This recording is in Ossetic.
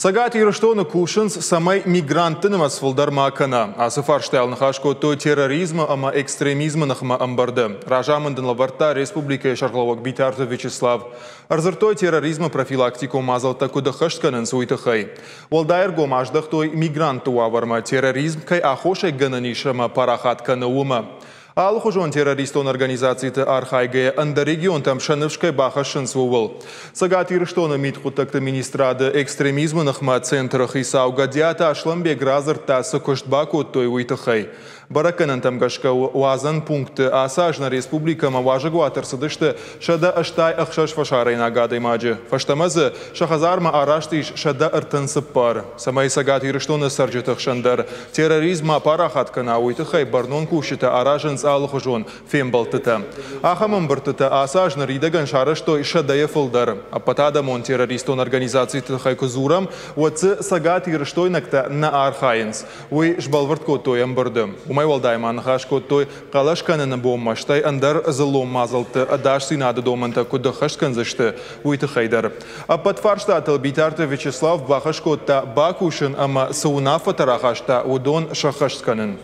Цӕгат Ирыстоны кусынц, цӕмӕй мигрантты нымӕц фылдӕр ма кӕна. Ацы фарстайыл ныхас кодтой терроризмы ӕмӕ экстремизмы ныхмӕ ӕмбырды. Разамынд ын лӕвӕрдта республикӕйы сӕргълӕууӕг Битарты Вячеслав. Ӕрдзырдтой терроризмы профилактикон мадзӕлттӕ куыд ӕххӕст кӕнынц, уый тыххӕй. Уӕлдай ӕргом аздӕхтой мигрантты уавӕрмӕ, терроризм кӕй аххосӕй гӕнӕн ис ӕмӕ парахат кӕны, уымӕ. Алыхуызон террористон организациты архайгӕйӕ ӕндӕр регионтӕм сӕ ныфс кӕй бахӕссынц, ууыл. Цӕгат Ирыстоны мидхъуыддӕгты министрады экстремизмы ныхмӕ центры хицау Гӕдиаты Аслӕнбег радзырдта, цы куыст бакодтой, уый тыххӕй. Бӕрӕггӕнӕнтӕм гӕсгӕ уадзӕн пункты ацы аз нӕ республикӕмӕ уазӕгуаты ӕрцыдысты 186 фӕсарӕйнаг адӕймаджы. Фӕстӕмӕ дзы сӕ хӕдзармӕ араст ис 134. Цӕмӕй Цӕгат Ирыстоны цӕрджыты хсӕн дӕр терроризм ма парахат кӕна, уый тыххӕй бӕрнон кусджытӕ аразынц алыхуызон фембӕлдтытӕ. Ахӕм ӕмбырдтытӕ ацы аз ныридӕгӕн сарӕзтой 100-йӕ фылдӕр. Ӕппӕтадӕмон террористон организациты тыххӕй куы дзурӕм, уӕд дзы Цӕгат Ирыстойнӕгтӕ нӕ архайынц. Уый сбӕлвырд кодтой ӕмбырды. Уымӕй уӕлдай ма ныхас кодтой хъӕлӕс кӕныны бонмӕ, стӕй ӕндӕр дзыллон мадзӕлтты ӕдасдзинады домӕнтӕ куыд ӕххӕст кӕндзысты, уый тыххӕй дӕр. Ӕппӕт фарстатыл Битарты Вячеслав бахӕс кодта бакусын ӕмӕ цы уынаффӕтӕ рахаста, уыдон сӕххӕст кӕнын.